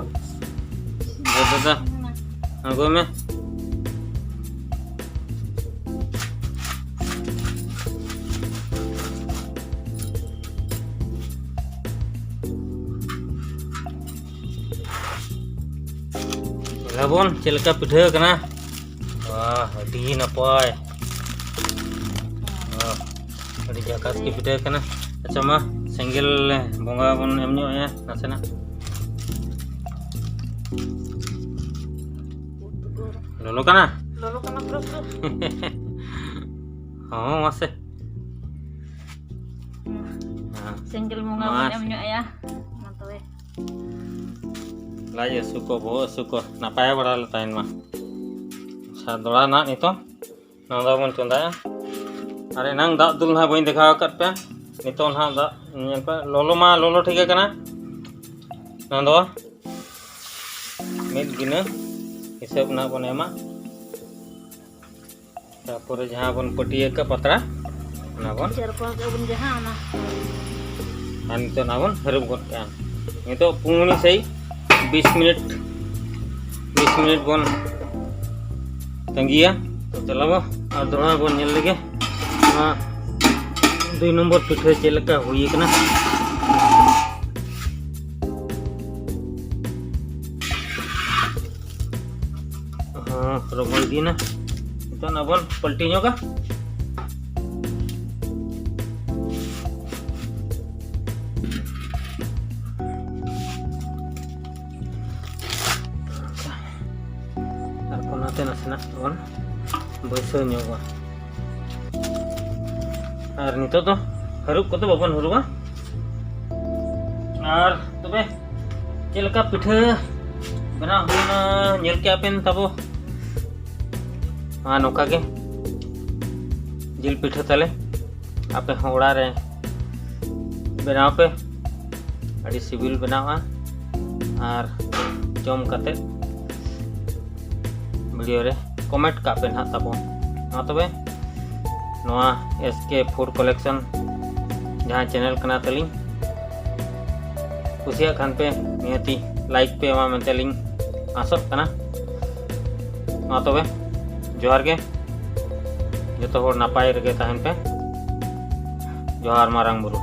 ᱫᱟᱫᱟ, ᱟᱬᱜᱚᱭ ᱢᱮ᱾ ᱧᱮᱞᱟᱵᱚᱱ ᱪᱮᱫ ᱞᱮᱠᱟ ᱯᱤᱴᱷᱟᱹ ᱠᱟᱱᱟ᱾ ᱣᱟᱦ, ᱟᱹᱰᱤ ᱱᱟᱯᱟᱭ᱾ ᱣᱟᱦ, ᱟᱹᱰᱤ ᱡᱟᱠᱟᱥ ᱜᱮ ᱯᱤᱴᱷᱟᱹ ᱠᱟᱱᱟ᱾ ᱟᱪᱪᱷᱟ, ᱢᱟ ᱥᱮᱸᱜᱮᱞ ᱵᱚᱸᱜᱟ ᱵᱚᱱ ᱮᱢ ᱧᱚᱜ ᱟᱭᱟ ᱱᱟᱥᱮᱱᱟᱜ᱾ ᱞᱚᱞᱚ ᱠᱟᱱᱟ? ᱞᱚᱞᱚ ᱠᱟᱱᱟ ᱯᱩᱨᱟᱹ ᱯᱩᱨᱟᱹ᱾ ᱦᱚᱸ, ᱢᱟᱥᱮ᱾ ᱦᱮᱸ᱾ ᱥᱮᱸᱜᱮᱞ ᱵᱚᱸᱜᱟ ᱵᱚᱱ ᱢᱟᱥᱮ᱾ ᱮᱢ ᱧᱚᱜ ᱟᱭᱟ᱾ ᱢᱟ ᱛᱚᱵᱮ᱾ ᱞᱟᱡ ᱦᱟᱹᱥᱩ ᱠᱚ, ᱵᱚᱦᱚᱜ ᱦᱟᱹᱥᱩ ᱠᱚ ᱱᱟᱯᱟᱭ ᱵᱟᱲᱟ ᱞᱮ ᱛᱟᱦᱮᱱ ᱢᱟ᱾ ᱟᱪᱪᱷᱟ, ᱫᱚᱦᱲᱟ ᱱᱟᱦᱟᱜ ᱱᱤᱛᱚᱝ ᱱᱚᱣᱟ ᱫᱚ ᱵᱚᱱ ᱪᱚᱸᱫᱟᱭᱟ᱾ ᱟᱨ ᱮᱱᱟᱝ ᱫᱟᱜ ᱫᱩᱞ ᱱᱟᱦᱟᱜ ᱵᱟᱹᱧ ᱫᱮᱠᱷᱟᱣ ᱟᱠᱟᱫ ᱯᱮᱭᱟ᱾ ᱱᱤᱛᱚᱝ ᱱᱟᱦᱟᱜ ᱫᱟᱜ ᱧᱮᱞ ᱯᱮ, ᱞᱚᱞᱚ ᱢᱟ ᱞᱚᱞᱚ ᱴᱷᱤᱠ ᱟᱠᱟᱱᱟ᱾ ᱱᱚᱣᱟ ᱫᱚ ᱢᱤᱫ ᱜᱤᱱᱟᱹ ᱦᱤᱥᱟᱹᱵ ᱱᱟᱦᱟᱜ ᱵᱚᱱ ᱮᱢᱟ᱾ ᱛᱟᱨᱯᱚᱨᱮ ᱡᱟᱦᱟᱸ ᱵᱚᱱ ᱯᱟᱹᱴᱤᱭᱟᱹ ᱠᱟᱜ ᱯᱟᱛᱲᱟ, ᱚᱱᱟ ᱵᱚᱱ ᱡᱮᱨᱚᱠᱚᱢ ᱠᱟᱜ ᱵᱚᱱ ᱡᱟᱦᱟᱸ ᱚᱱᱟ᱾ ᱟᱨ ᱱᱤᱛᱚᱜ ᱚᱱᱟ ᱵᱚᱱ ᱦᱟᱹᱨᱩᱵ ᱜᱚᱫ ᱠᱟᱜᱼᱟ᱾ ᱱᱤᱛᱚᱜ ᱯᱩᱱ ᱥᱮᱭ ᱵᱤᱥ ᱢᱤᱱᱤᱴ, ᱵᱤᱥ ᱢᱤᱱᱤᱴ ᱵᱚᱱ ᱛᱟᱺᱜᱤᱭᱟ᱾ ᱛᱚ ᱪᱟᱞᱟᱣ ᱟᱨ ᱫᱚᱦᱲᱟ ᱵᱚᱱ ᱧᱮᱞ ᱞᱮᱜᱮ ᱱᱚᱣᱟ ᱫᱩᱭ ᱱᱚᱢᱵᱚᱨ ᱯᱤᱴᱷᱟᱹ ᱪᱮᱫ ᱞᱮᱠᱟ ᱦᱩᱭ ᱟᱠᱟᱱᱟ᱾ ᱦᱚᱸ, ᱨᱚᱝᱜᱚ ᱤᱫᱤᱭᱮᱱᱟ᱾ ᱱᱤᱛᱚᱜ ᱚᱱᱟ ᱵᱚᱱ ᱯᱟᱞᱴᱤ ᱧᱚᱜᱟ᱾ ᱟᱨ ᱚᱱᱟᱛᱮ ᱱᱟᱥᱮᱱᱟᱜ ᱵᱚᱱ ᱵᱟᱹᱭᱥᱟᱹᱣ ᱧᱚᱜᱟ᱾ ᱟᱨ ᱱᱤᱛᱚᱜ ᱫᱚ ᱦᱟᱹᱨᱩᱵ ᱠᱚᱫᱚ ᱵᱟᱵᱚᱱ ᱦᱟᱹᱨᱩᱵᱟ᱾ ᱟᱨ ᱛᱚᱵᱮ ᱪᱮᱫ ᱞᱮᱠᱟ ᱯᱤᱴᱷᱟᱹ ᱵᱮᱱᱟᱣ ᱦᱩᱭᱱᱟ, ᱧᱮᱞ ᱠᱮᱜᱼᱟ ᱯᱮ ᱛᱟᱵᱚ᱾ ᱟᱨ ᱱᱚᱝᱠᱟ ᱜᱮ ᱡᱤᱞ ᱯᱤᱴᱷᱟᱹ ᱛᱟᱞᱮ ᱟᱯᱮ ᱦᱚᱸ ᱚᱲᱟᱜ ᱨᱮ ᱵᱮᱱᱟᱣ ᱯᱮ, ᱟᱹᱰᱤ ᱥᱤᱵᱤᱞ ᱵᱮᱱᱟᱣᱟ᱾ ᱟᱨ ᱡᱚᱢ ᱠᱟᱛᱮ ᱵᱷᱤᱰᱤᱭᱳ ᱨᱮ ᱠᱚᱢᱮᱱᱴ ᱠᱟᱜ ᱯᱮ ᱱᱟᱦᱟᱜ ᱛᱟᱵᱚ᱾ ᱢᱟ ᱛᱚᱵᱮ, ᱱᱚᱣᱟ S K Food Collection ᱡᱟᱦᱟᱸ ᱪᱮᱱᱮᱞ ᱠᱟᱱᱟ ᱛᱟᱹᱞᱤᱧ, ᱠᱩᱥᱤᱭᱟᱜ ᱠᱷᱟᱱ ᱯᱮ ᱱᱤᱦᱟᱹᱛᱤ ᱞᱟᱭᱤᱠ ᱯᱮ ᱮᱢᱟ ᱢᱮᱱᱛᱮ ᱞᱤᱧ ᱟᱥᱚᱜ ᱠᱟᱱᱟ᱾ ᱢᱟ ᱛᱚᱵᱮ, ᱡᱚᱦᱟᱨ ᱜᱮ, ᱡᱚᱛᱚ ᱦᱚᱲ ᱱᱟᱯᱟᱭ ᱨᱮᱜᱮ ᱛᱟᱦᱮᱱ ᱯᱮ᱾ ᱡᱚᱦᱟᱨ ᱢᱟᱨᱟᱝ ᱵᱩᱨᱩ᱾